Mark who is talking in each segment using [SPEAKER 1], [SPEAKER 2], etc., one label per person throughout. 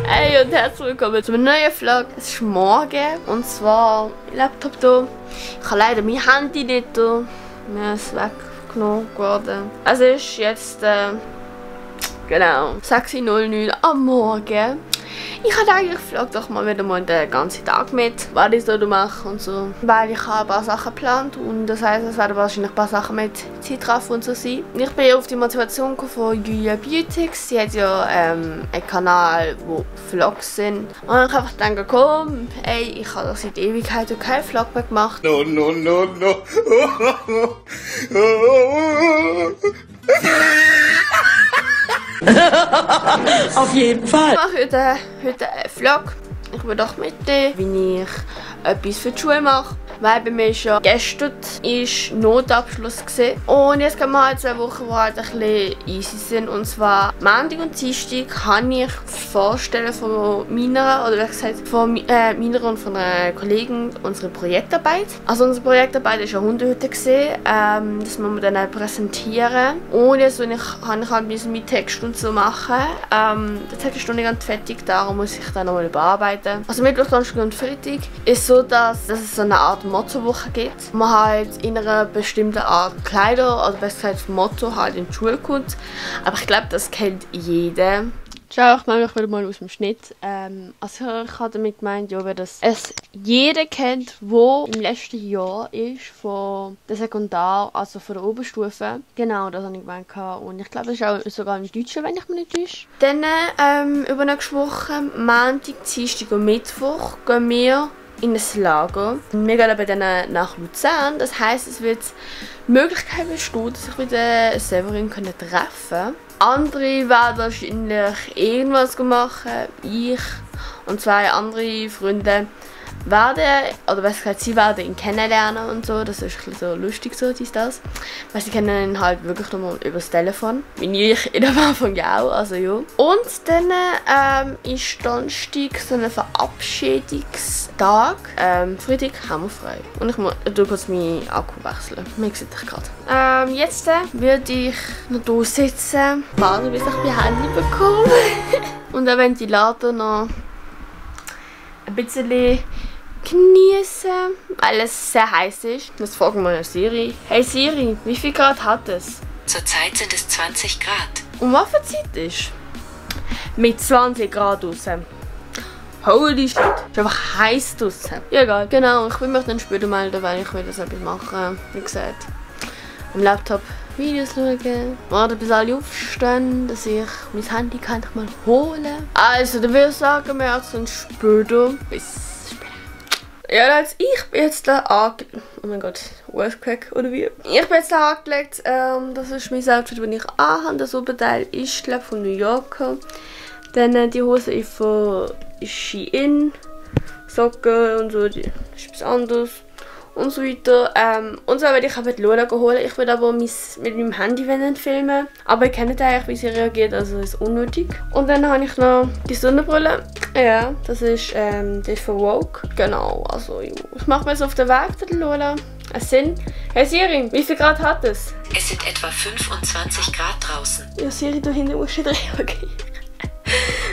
[SPEAKER 1] Hey und herzlich willkommen zu einem neuen Vlog. Es ist morgen und zwar mein Laptop hier. Ich habe leider mein Handy nicht hier. Mir ist weggenommen worden. Es ist jetzt genau 6:09 Uhr am Morgen. Ich habe eigentlich vlog doch mal wieder mal den ganzen Tag mit, was ich so mache und so. Weil ich habe ein paar Sachen geplant und das heisst, es werden wahrscheinlich ein paar Sachen mit Zeitraffer und so sein. Ich bin auf die Motivation von Julia Beautix. Sie hat ja einen Kanal, wo Vlogs sind. Und ich habe einfach gedacht, komm, ey, ich habe doch seit Ewigkeiten keinen Vlog mehr gemacht.
[SPEAKER 2] No, no, no, no.
[SPEAKER 3] Auf jeden Fall.
[SPEAKER 1] Ich mache heute einen Vlog. Ich will doch mit dir, wie ich etwas für die Schule mache. Weil bei mir schon gestern ist Notabschluss gewesen. Und jetzt gehen wir halt 2 Wochen, die halt ein bisschen easy sind. Und zwar Montag und Dienstag kann ich vorstellen von meiner, oder wie gesagt, von meiner und von einer Kollegin unsere Projektarbeit. Also unsere Projektarbeit ist ja Hundehütte gewesen. Das müssen wir dann präsentieren. Und jetzt habe ich halt meinen Text und so machen. Der Text ist noch nicht ganz fertig, darum muss ich dann nochmal überarbeiten. Also Mittwoch, Donnerstag und Freitag ist so, dass es so eine Art Mottowoche gibt. Man halt in einer bestimmten Art Kleider, oder besser gesagt Motto halt in die Schule kommt. Aber ich glaube, das kennt jeder. Schau, ich nehme mich wieder mal aus dem Schnitt. Also ich habe damit gemeint, ja, dass es jeder kennt, der im letzten Jahr ist, von der Sekundar, also von der Oberstufe. Genau, das habe ich gemeint. Und ich glaube, das ist auch sogar im Deutschen, wenn ich mich nicht täusche. Dann übernächste Woche, Montag, Dienstag und Mittwoch, gehen wir in ein Lager. Wir gehen bei denen nach Luzern. Das heisst, es wird die Möglichkeit bestehen, dass ich mit der Severin treffen kann. Andere werden wahrscheinlich irgendwas machen. Ich und 2 andere Freunde werden, oder besser gesagt, sie werden ihn kennenlernen und so. Das ist ein bisschen so lustig, so das. Weil sie kennen ihn halt wirklich nur über das Telefon. Wie ich in am Anfang ja auch, also ja. Und dann ist Donnerstag so ein Verabschiedungstag. Freitag haben wir frei. Und ich tue kurz meinen Akku wechseln. Man sieht dich gerade. Jetzt würde ich noch hier sitzen, warten, bis ich mein Handy bekomme. Und den Ventilator noch ein bisschen genießen, weil es sehr heiß ist. Das fragen wir Siri. Hey Siri, wie viel Grad hat es?
[SPEAKER 3] Zurzeit sind es 20 Grad.
[SPEAKER 1] Und was für Zeit ist? Mit 20 Grad draußen. Holy shit. Ist einfach heiß draußen. Ja, egal. Genau, ich will mich dann später melden, weil ich will das etwas machen. Wie gesagt, am Laptop Videos schauen. Warten, bis alle aufstehen, dass ich mein Handy kann ich mal holen. Also, dann würde ich sagen, wir uns dann später. Bis später. Ja, Leute, ich bin jetzt da angelegt. Oh mein Gott, Earthquake oder wie? Ich bin jetzt da angelegt. Das ist mein Outfit, das ich anhabe. Das Oberteil ist, glaube ich, von New Yorker. Dann die Hose ist von Shein. Socken und so, die ist etwas anderes. Und so weiter. Und so werde ich auch Lola holen. Ich werde aber mit meinem Handy filmen. Aber ihr kennt eigentlich, wie sie reagiert, also ist unnötig. Und dann habe ich noch die Sonnenbrille. Ja, das ist die von Vogue. Genau, also ich mache mir jetzt auf den Weg zu Lola. Es sind... Hey Siri, wie viel Grad hat es?
[SPEAKER 3] Es sind etwa 25 Grad draußen.
[SPEAKER 1] Ja, Siri, da hinten musst du reagieren.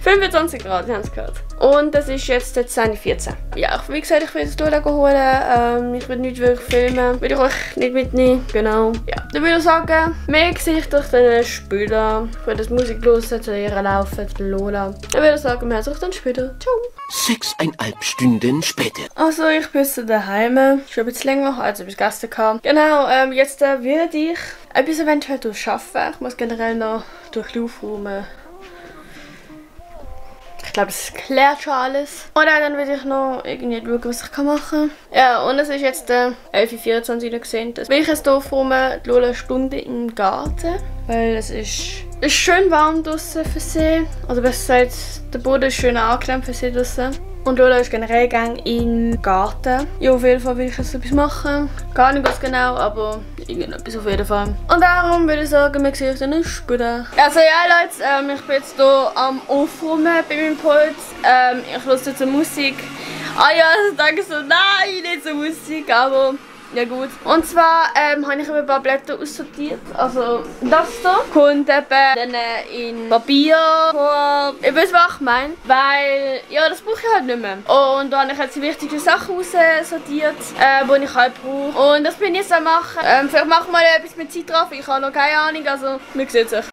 [SPEAKER 1] 25 Grad, wir haben es gehört. Und das ist jetzt 10:14. Ja, wie gesagt, ich will jetzt Lola holen. Ich will nicht wirklich filmen. Will ich euch nicht mitnehmen. Genau. Ja, dann würde ich sagen, mehr Gesicht durch den später. Ich will das Musik los zu ihr laufen, zu Lola. Dann würde ich sagen, wir sehen uns dann später. Ciao.
[SPEAKER 2] 6,5 Stunden später.
[SPEAKER 1] Also, ich bin jetzt daheim. Schon ein bisschen länger, also bis gestern kam. Genau, jetzt würde ich etwas eventuell durchschaffen. Ich muss generell noch durch die aufräumen. Ich glaube, das klärt schon alles. Und dann will ich noch irgendwie schauen, was ich machen kann. Ja, und es ist jetzt 11:24 Uhr gesehen. Das will ich jetzt hier aufräumen, eine Stunde im Garten. Weil es ist schön warm draußen für sie. Also besser gesagt, der Boden ist schön angenehm für sie draußen. Und Lola ist generell gang im Garten. Ja, auf jeden Fall will ich jetzt etwas machen. Gar nicht ganz genau, aber irgendetwas auf jeden Fall. Und darum würde ich sagen, wir sehen uns dann später. Also ja Leute, ich bin jetzt hier am Aufräumen bei meinem Pult. Ich höre jetzt Musik. Ah ja, also danke so, nein, nicht so Musik, aber Ja gut. Und zwar habe ich ein paar Blätter aussortiert. Also das hier kommt eben dann in Papierform. Ich weiß, was ich meine. Weil, ja, das brauche ich halt nicht mehr. Und da habe ich jetzt die wichtigen Sachen aussortiert, die ich halt brauche. Und das bin ich jetzt am machen. Vielleicht machen wir mal etwas mit Zeit drauf. Ich habe noch keine Ahnung, also wir sehen sich.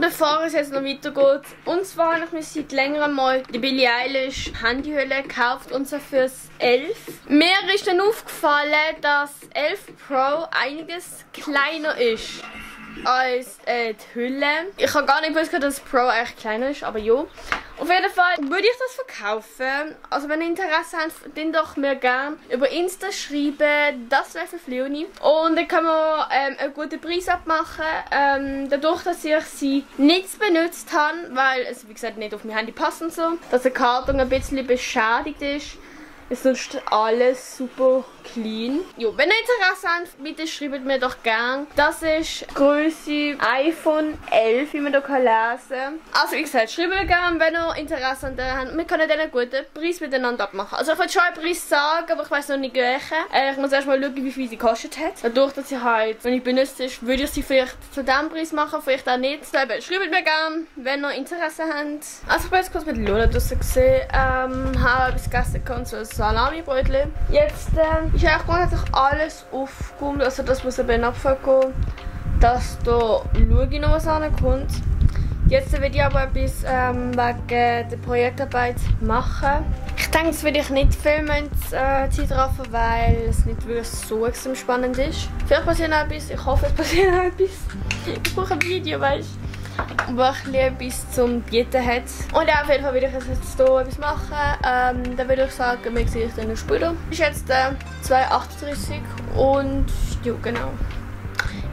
[SPEAKER 1] Bevor es jetzt noch weitergeht, und zwar habe ich mir seit längerem mal die Billie Eilish Handyhülle gekauft, und zwar fürs 11. Mir ist dann aufgefallen, dass 11 Pro einiges kleiner ist als die Hülle. Ich habe gar nicht gewusst, dass das Pro eigentlich kleiner ist, aber ja. Auf jeden Fall würde ich das verkaufen. Also wenn ihr Interesse habt, dann doch mir gerne über Insta schreiben. Das wäre für Fleoni. Und dann können wir einen guten Preis abmachen. Dadurch, dass ich sie nicht benutzt habe, weil es wie gesagt nicht auf mein Handy passt und so, dass der Karton ein bisschen beschädigt ist sonst alles super clean. Jo, wenn ihr Interesse habt, bitte schreibt mir doch gern. Das ist Größe iPhone 11, wie man hier lesen kann. Also wie gesagt, schreibt mir gern, wenn ihr Interesse habt. Wir können dann einen guten Preis miteinander abmachen. Also ich will schon einen Preis sagen, aber ich weiß noch nicht welchen. Ich muss erst mal schauen, wie viel sie gekostet hat. Dadurch, dass sie halt, wenn ich benutzt ist, würde ich sie vielleicht zu diesem Preis machen, vielleicht auch nicht. Schreibt mir gern, wenn ihr Interesse habt. Also ich bin jetzt kurz mit Lola draussen gesehen. Habe etwas gegessen und so ein Salami-Brötchen. Jetzt ist eigentlich grundsätzlich alles aufgeräumt, also das muss eben in Abfall gehen. Dass da schaue ich noch, was ankommt. Jetzt will ich aber etwas wegen der Projektarbeit machen. Ich denke, das will ich nicht filmen in Zeitraffer, weil es nicht wirklich so extrem spannend ist. Vielleicht passiert noch etwas, ich hoffe es passiert noch etwas. Ich brauche ein Video, weißt du, wo ich etwas zum Bieten hat. Und ja, auf jeden Fall will ich jetzt hier etwas machen. Dann würde ich sagen, wir sehen uns dann später. Es ist jetzt 2:38 und ja, genau.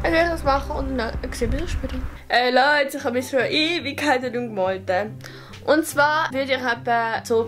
[SPEAKER 1] Dann werde ich das machen und dann sehen wir uns später. Leute, ich habe mich schon Ewigkeiten gemalt. Und zwar würde ich so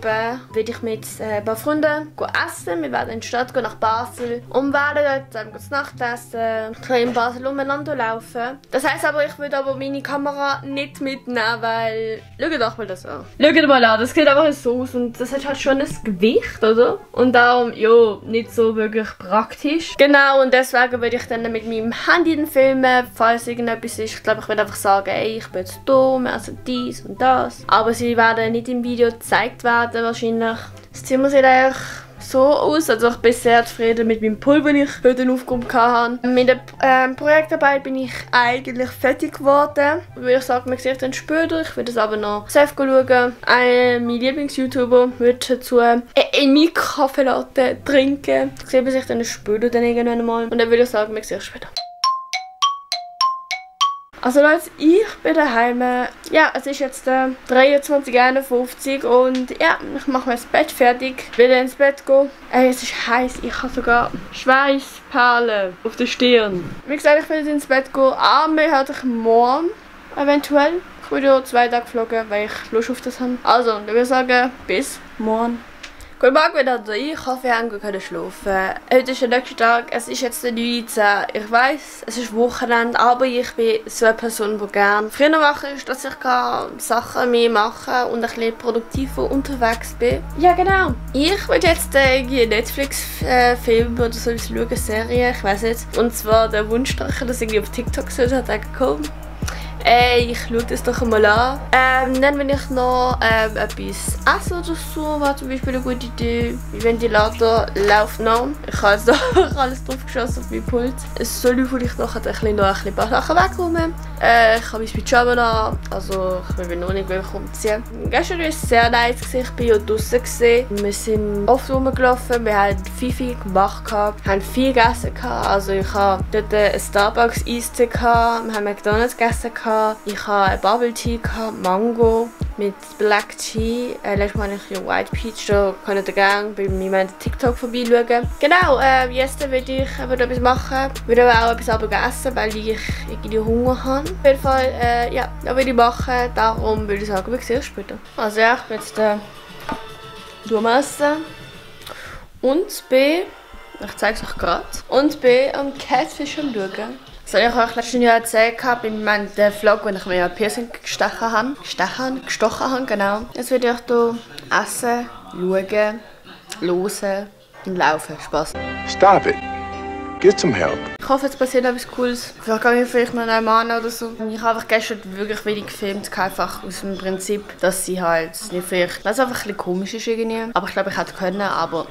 [SPEAKER 1] mit ein paar Freunden essen. Wir werden in die Stadt gehen, nach Basel. Und werden dort zusammen das Nachtessen. Ich kann in Basel umeinander laufen. Das heisst aber, ich würde aber meine Kamera nicht mitnehmen, weil... Schaut doch mal das an. Schaut mal an, das sieht einfach so aus. Und das hat halt schon ein Gewicht, oder? Und darum, ja, nicht so wirklich praktisch. Genau, und deswegen würde ich dann mit meinem Handy filmen, falls irgendetwas ist. Ich glaube, ich würde einfach sagen, ey, ich bin jetzt da, wir essen dies und das. Aber sie werden nicht im Video gezeigt werden, wahrscheinlich. Das Zimmer sieht eigentlich so aus. Also ich bin sehr zufrieden mit meinem Pool, den ich heute aufgeräumt habe. Mit der Projektarbeit bin ich eigentlich fertig geworden. Ich würde sagen, wir sehen dann später. Ich würde es aber noch selbst schauen. Mein Lieblings-YouTuber wird dazu eine Kaffeelatte trinken. Ich sehe sich dann später dann irgendwann mal. Und dann würde ich sagen, wir sehen uns später. Also Leute, ich bin daheim. Ja, es ist jetzt 23:51 und ja, ich mache mir das Bett fertig. Ich will ins Bett gehen. Es ist heiß, ich habe sogar Schweißperlen auf der Stirn. Wie gesagt, ich will jetzt ins Bett gehen, aber halt ich morgen eventuell. Ich würde ja 2 Tage vloggen, weil ich Lust auf das habe. Also, dann würde ich sagen, bis morgen. Guten Morgen wieder hier, ich hoffe, ihr habt gut schlafen. Heute ist der nächste Tag, es ist jetzt der 19. Ich weiss, es ist Wochenende, aber ich bin so eine Person, die gerne früher mache, dass ich Sachen mehr machen und ein bisschen produktiver unterwegs bin. Ja genau. Ich will jetzt irgendwie Netflix-Film oder so schauen, Serie, ich weiss nicht. Und zwar der Wunschdrache, das irgendwie auf TikTok so hat gekommen. Ich schaue das doch einmal an. Dann will ich noch etwas essen oder so, war zum Beispiel eine gute Idee. Ventilator läuft noch. Ich habe also alles drauf geschossen auf mein Pult. Es soll vielleicht noch ein bisschen paar Sachen wegräumen. Ich habe mein Pyjama an, also ich will noch nicht umziehen. Gestern war es sehr nice, ich war ja draußen. Wir sind oft rumgelaufen, wir haben viel gemacht, haben viel gegessen. Also ich habe dort einen Starbucks-Eistee, wir haben McDonald's gegessen. Ich hatte Bubble Tea, Mango mit Black Tea. Letztes Mal hatte ich ja White Peach, da könnt ihr gerne bei meinem TikTok vorbeischauen. Genau, jetzt will ich etwas machen. Ich will aber auch etwas essen, weil ich irgendwie Hunger habe. Auf jeden Fall, ja, das will ich machen. Darum würde ich sagen, wir sehen uns später. Also ja, ich bin jetzt durchmessen. Und bin, ich zeige es euch gerade, und bin am Catfish am Schauen. Das habe ich euch letztes Jahr erzählt bei meinem Vlog, wenn ich mir ein Piercing gestochen habe, genau. Jetzt werde ich hier essen, schauen, hören und laufen. Spaß.
[SPEAKER 2] Stop it. Get some help.
[SPEAKER 1] Ich hoffe, es passiert etwas Cooles. Vielleicht gehe ich vielleicht noch einen Mann oder so. Ich habe einfach gestern wirklich wenig gefilmt, einfach aus dem Prinzip, dass sie halt nicht vielleicht, weil es einfach ein bisschen komisch ist irgendwie. Aber ich glaube, ich hätte können, aber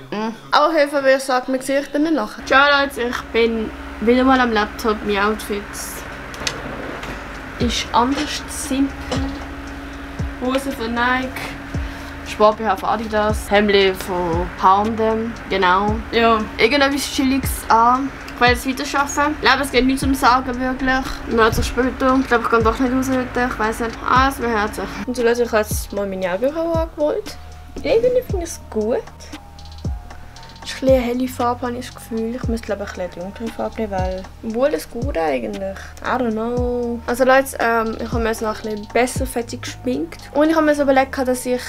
[SPEAKER 1] Aber auf jeden Fall würde ich sagen, wir sehen euch dann nachher. Ciao Leute, ich bin wieder mal am Laptop. Mein Outfit ist anders simpel. Hose von Nike. Sport-BH von Adidas, Hemd von H&M, genau. Ja, irgendetwas Chilliges an. Ich will jetzt weiterarbeiten. Ich glaube, es geht nicht zum Sagen, wirklich. Wir hören sich später. Ich glaube, ich kann doch nicht raus heute. Ich weiss nicht. Es behält sich. Und so Leute, ich habe jetzt mal meine Augenbrauen angeholt. Irgendwie finde ich es gut. Es ist ein bisschen eine helle Farbe, habe ich das Gefühl. Ich müsste glaube ich ein bisschen dunkle Farbe nehmen, weil... Obwohl, es gut eigentlich. I don't know. Also Leute, ich habe mir jetzt noch ein bisschen besser fertig geschminkt. Und ich habe mir so überlegt, dass ich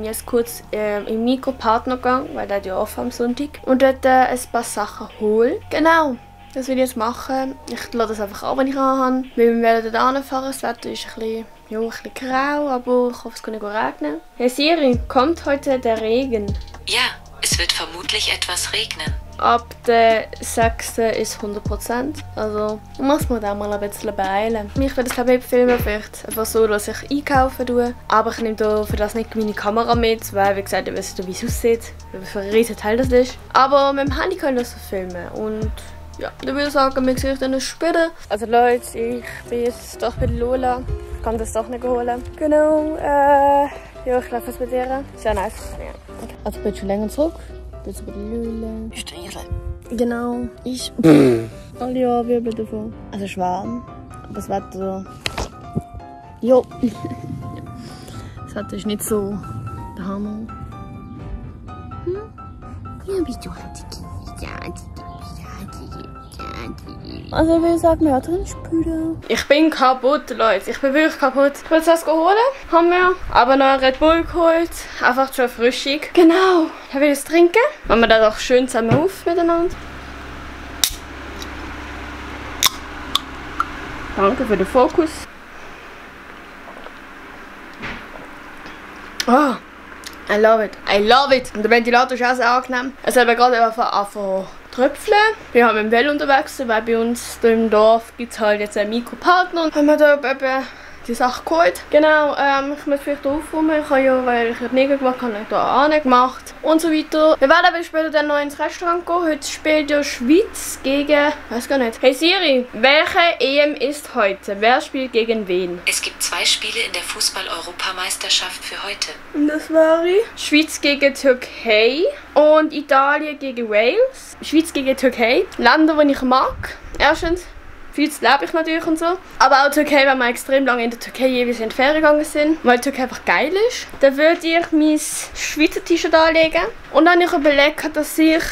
[SPEAKER 1] jetzt kurz in Mikro-Partner gehe, weil der hat ja offen am Sonntag. Und dort ein paar Sachen hole. Genau. Das will ich jetzt machen. Ich lade das einfach an, wenn ich anhabe. Wir werden dort anfahren. Das Wetter ist ein bisschen, ja, ein bisschen grau, aber ich hoffe, es kann nicht regnen. Hey Siri, kommt heute der Regen?
[SPEAKER 3] Ja, es wird vermutlich etwas regnen.
[SPEAKER 1] Ab der 6. ist 100%. Also muss man da mal ein bisschen beeilen. Ich werde das glaube ich filmen, vielleicht einfach so, dass ich einkaufen tue. Aber ich nehme da für das nicht meine Kamera mit, weil wie gesagt, ihr wisst ja, wie es aussieht, wie viel ein riesen Teil das ist. Aber mit dem Handy kann ich das so filmen. Und ja, dann würde ich sagen, wir sehen uns dann später. Also Leute, ich bin jetzt doch bei Lola. Ich kann das doch nicht holen. Genau, ja, ich laufe jetzt mit ihr. Sehr nice. Ja. Okay. Also ich bin schon länger zurück. Jetzt bei der Lüle. Genau. Ich. Oh ja, Wirbel davon. Also es ist warm. Aber das Wetter. Jo. Das Wetter ist nicht so der Hammer. Ja, bist du halt. Also ich würde sagen, wir haben drin Spüle. Ich bin kaputt, Leute. Ich bin wirklich kaputt. Ich will das holen. Haben wir. Aber noch einen Red Bull geholt. Einfach zur Erfrischung. Genau. Ich will es trinken. Machen wir das auch schön zusammen auf miteinander. Danke für den Fokus. Oh, I love it. I love it. Und der Ventilator ist auch sehr angenehm. Es hat gerade angefangen tröpfeln. Wir haben mit dem Velo unterwegs, weil bei uns hier im Dorf gibt es halt jetzt einen Mikropartner. Und haben wir da eben die Sache geholt. Genau, ich muss vielleicht aufräumen. Ich habe ja, weil ich die Nägel gemacht habe, habe ich da auch gemacht. Und so weiter. Wir werden aber später dann noch ins Restaurant gehen. Heute spielt ja Schweiz gegen... weiß gar nicht. Hey Siri, welche EM ist heute? Wer spielt gegen wen?
[SPEAKER 3] Es gibt 2 Spiele in der Fußball-Europameisterschaft für heute.
[SPEAKER 1] Und das wäre Schweiz gegen Türkei und Italien gegen Wales. Schweiz gegen Türkei. Länder, die ich mag. Erstens. Schweiz lebe ich natürlich und so. Aber auch Türkei, weil wir extrem lange in der Türkei jeweils in die Ferien gegangen sind. Weil die Türkei einfach geil ist. Dann würde ich mein Schweizer T-Shirt anlegen. Und dann habe ich überlegt, dass ich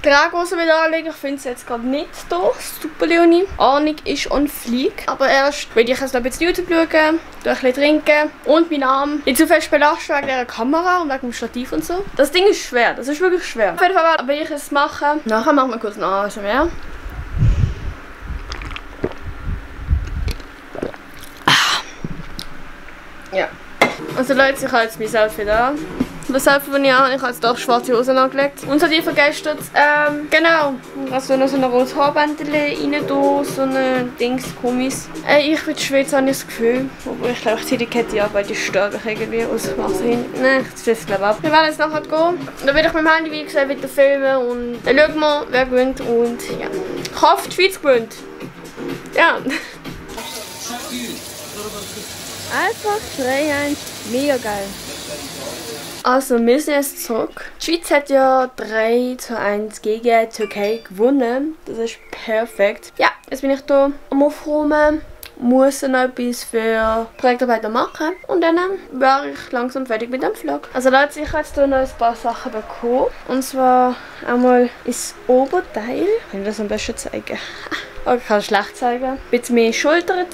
[SPEAKER 1] Tragose wieder anlegen. Ich finde es jetzt gerade nicht da. Super, Leonie. Ahnung ist on fleek. Aber erst will ich jetzt noch ein bisschen YouTube schauen, ein bisschen trinken und meinen Arm nicht zu fest belasten wegen dieser Kamera und wegen dem Stativ und so. Das Ding ist schwer. Das ist wirklich schwer. Auf jeden Fall will ich es machen. Nachher machen wir kurz noch ASMR. Ja. Also Leute, ich habe jetzt mein Selfie da. Das Selfie, das ich habe, ich habe jetzt auch schwarze Hosen angelegt. Und so die vergessen. Genau. Also noch so ein rotes Haarbändchen rein, da, so ein Dings, Gummis. Ich bin schwitz, habe ich das Gefühl. Obwohl ich glaube, ich ziehe die Kette ab, weil die stört mich irgendwie aus Wasser hin. Nein, ich ziehe es glaube ich ab. Wir werden jetzt nachher gehen. Dann werde ich mit dem Handy, wie gesagt, wieder filmen. Und dann schauen wir, wer gewinnt. Und ja. Ich hoffe, die Schweiz gewinnt. Ja. Einfach 3-1. Mega geil. Also, wir sind jetzt zurück. Die Schweiz hat ja 3-1 gegen die Türkei gewonnen. Das ist perfekt. Ja, jetzt bin ich hier am Aufräumen. Muss noch etwas für Projektarbeiten machen. Und dann wäre ich langsam fertig mit dem Vlog. Also Leute, ich habe jetzt hier noch ein paar Sachen bekommen. Und zwar einmal ins Oberteil. Kann ich das am besten zeigen? Ich kann es schlecht zeigen. Ein bisschen mehr Schultern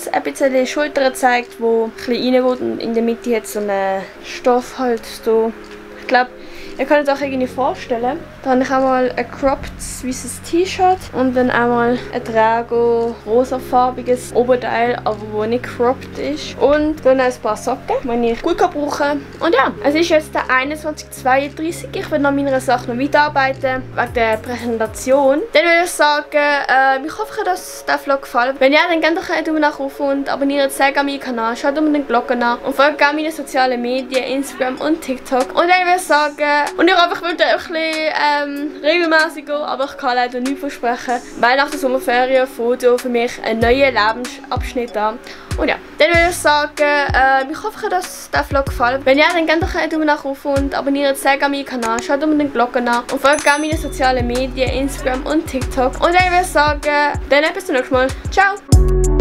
[SPEAKER 1] zeigt, wo ein bisschen reingeht und in der Mitte hat so einen Stoff halt so. Ich glaube, ihr könnt es auch irgendwie vorstellen. Da habe ich einmal ein cropped weißes T-Shirt und dann einmal ein Trago rosafarbiges Oberteil, aber wo nicht cropped ist. Und dann ein paar Socken, die ich gut brauchen kann. Und ja, es ist jetzt der 21:32. Ich will an meiner Sache noch weiterarbeiten, wegen der Präsentation. Dann würde ich sagen, ich hoffe, dass der Vlog gefällt. Wenn ja, dann gebt doch einen Daumen nach oben und abonniert sehr gerne meinen Kanal, schaut unbedingt die Glocke an und folgt gerne meinen sozialen Medien, Instagram und TikTok. Und dann würde ich sagen, und ich hoffe, ich würde ein bisschen regelmäßig gehen, aber ich kann leider nichts versprechen, weil nach der Sommerferien fängt für mich ein neuer Lebensabschnitt an. Und ja, dann würde ich sagen, ich hoffe, dass der Vlog gefällt. Wenn ja, dann gebt doch einen Daumen nach oben und abonniert sehr gerne meinen Kanal, schaut unbedingt die Glocke an und folgt gerne meinen sozialen Medien, Instagram und TikTok. Und dann würde ich sagen, dann bis zum nächsten Mal. Ciao!